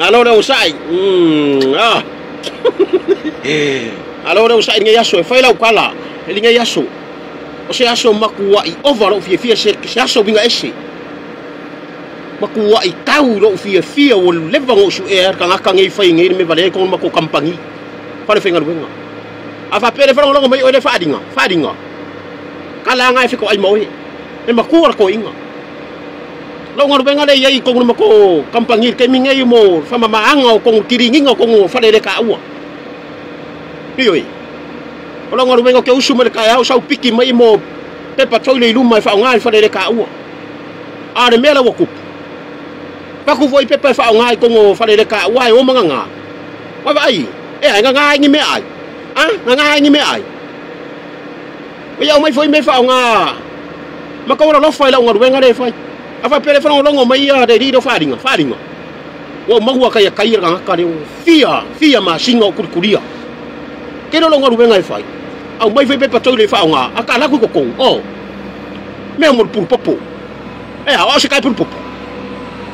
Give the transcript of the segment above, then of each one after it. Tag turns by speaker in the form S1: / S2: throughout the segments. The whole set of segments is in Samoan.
S1: Alo le onosai. Alo le onosai lenei aso e fai lau tala i lenei aso. O se aso matuai ova lou fiafia, se aso uiga ese. Matuai tau lou fiafia ua leva ona ou suea le tagata nei fai nei le mea valea i totonu o le matou kamupani fale faigaluega. A faapea le faalogologo mai oe le faaaliga, faaaliga, tala lava na e fetoai ma oe. E matua le toeaina. Lou galuega lea e i ai i totonu o le matou kamupani i le taimi nei mo le faamamaaga o totonu, kiliniga o totonu o faleletaua. Ioe. O lau galuega ou te usu mai le taeao sau piki mai mo pepa toile i luma e faaaoga i faleletaua. A o le mea la ua tupu, avatu foi pepa e faaaoga i totonu o faleletaua ae o ma gaga. Vaavaai, ea e gaga ai ni meaai? A, gaga ai ni meaai? Ia aumai foi mea e faaaoga ma tau alolofa i lau galuega lea e fai. A faapea le faalogologo mai ia le alii lea o faaaliga, faaaliga, ua ou maua kai a kai le tagata lea ua fia, fia masina o kulikulia. Tele o lau galuega e fai, aumai foi pepa toile e faaaoga, a ta alu atu i totonu, oh, mea mo le pulupopo. Ea, o au se kai pulupopo.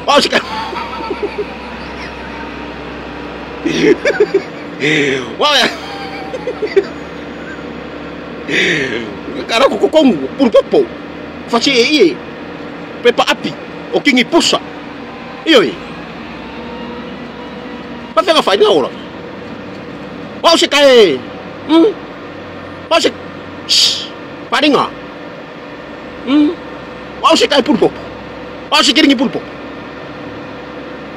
S1: O au se kai... Ka alu atu i totonu, pulupopo, fatie ie, pepa api, o kingi pusa. Ioe. Faafeaga fai na ola. O au se kai... O au se... Shh. Paringa. O au se kai pulupopo. O au se kiringi pulupopo.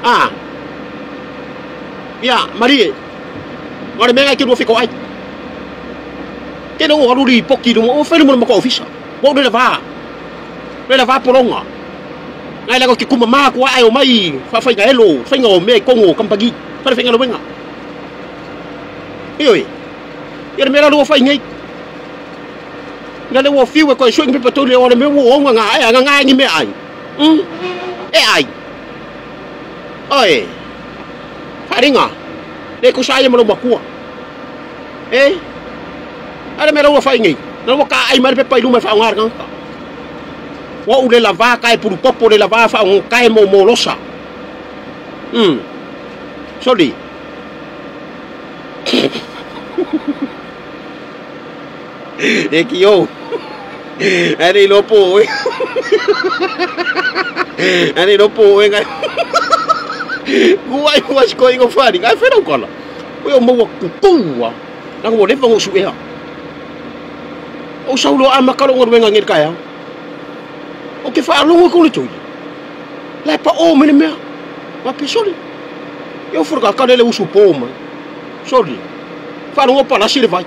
S1: Ah. Ia, malie. O le mea ngai ke lua feko ai. Ke no alu li poki luma o fai luma ma ko ofisa. Wo le va. Le la va polonga. Ngai la ko ke kuma ma ko ai o mai fa fai ga elo, fai o me kongo kampagi. Fa fai ga wenga. Ioe. Ia le mea la lua fai nei. Na le ua fiu e koe sui pepa tole o le mea ua onga ngā e anga ngā ngi mea ai. E ai. Oe. Wharinga. Le ko sa ia malo makua. E. Ale mea la ua fai nei. Na ua ka ai mai le pepa i luma e whaonga ngā. Ua u le lava ka e purupopo le lava whaonga ka e mo molosa. Sorry. E ki o. Ane lopo oe. Ane lopo oe ngai. Kuai kua si koe ingo whari. Ngai whenau kala. Koe o maua kutua. Nanga mo lepa ngosu ea. O saulo a makalo ngaruenga ngir kaya. O ke whaalongo ko le toi. Lai pa o mene mea. Wa pe sori. Ia furka ka lele usu po mai. Sori. Whaalongo pa lasi le vai.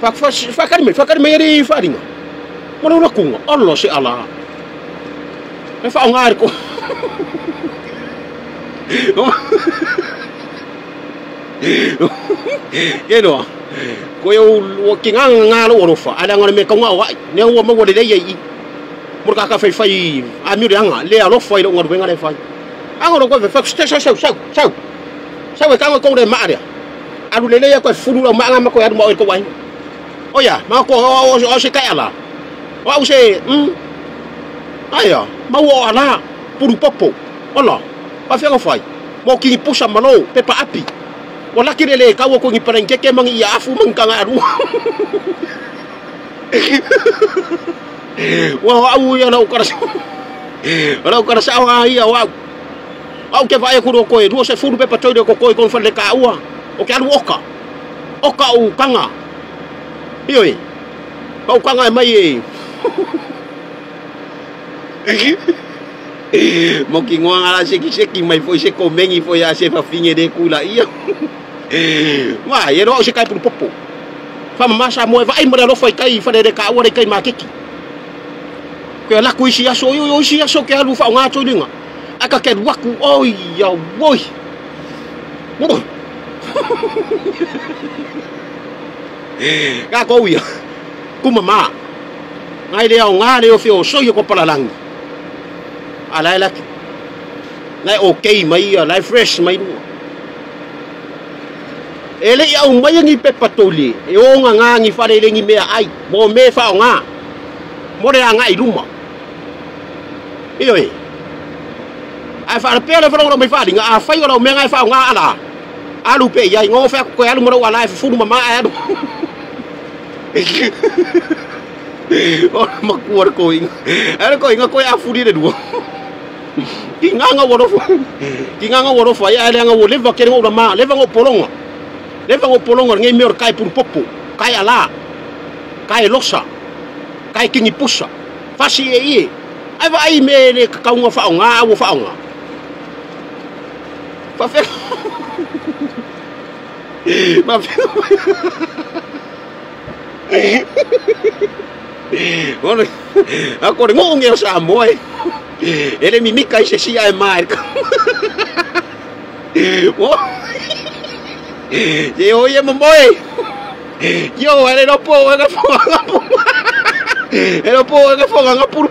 S1: Whakari mai ere wharinga. Mara ura kunga. Allah se ala. E whaonga are ko. Ke noa. Koe o ki ngā ngā lo orofa. Ala ngā me kaunga o ai. Ne ua maua le leia i. Mura kaka whai whai a miure anga. Le alofa i lo ngā ruenga le whai. Anga ro koe whai. Sau, sau, sau, sau. Sau e kanga kore maarea. Aru le leia koe furu lau maanga ma koe aru ma oe ko wai. Oia, ma ko o se kai ala. O au se, Aia, maua o ala, purupopo. Ola, pa whianga whai. Mo kingi pusa malo, pepa api. O laki lele kaua ko ngi parengeke mangi ia afu mangi kanga aru. Wa au ia lau karasa. Lau karasa au ia wa. Au ke vae kuro koe, rua se furu pepa toire ko koe kon whare ka ua. O ke aru oka. Oka o kanga. Ioi. Pau kanga e mai e. Mo ki ngoa ngala seki seki mai foi se komengi foi a se fafinge de kula ia. Wa, e roa o se kai purupopo. Whama masa moe vai mara alofa i kai wharere ka ua re kai makeki. Ke laku isi aso, oi oi isi aso ke alu whaonga toiringa. Aka ke ruaku, oi ia oi. Moro. Ka kou ia. Kuma ma. Ngai lea o ngā leo whio soi o ko palalangi. A lai laki. Lai okay mai ia, lai fresh mai rua. E le au mai ngi pepa toli, e o ngā ngā ngi whare rengi mea ai, mō me whao ngā. Mō re a ngā i luma. Ioi. Ae faalapea le falogologo mai faaliga, afai o lau mea e faaaoga ala, alu pe i ai, gofe aku koe alu ma lou ala e fufulu ma maa e alu. O makua le koiga. Ae le koiga koe afuli le lua. Ki nganga ua lofo. Ki nganga ua lofo ai ae leaga ua leva kele ngou lama, leva ngou polonga. Leva ngou polonga ngei mea o le kai pulupopo, kai ala, kai losa, kai kingi pusa. Fasi e ie. Ai va ai me le kakaunga whaonga, au whaonga. Whawhea. Ma Ona, a ko le ngoo o Samoa e. E le mimika i se sia e mai. O. Ye o ye momoe. Yo, ele no po, ele po, e no po, ele po, nga puru.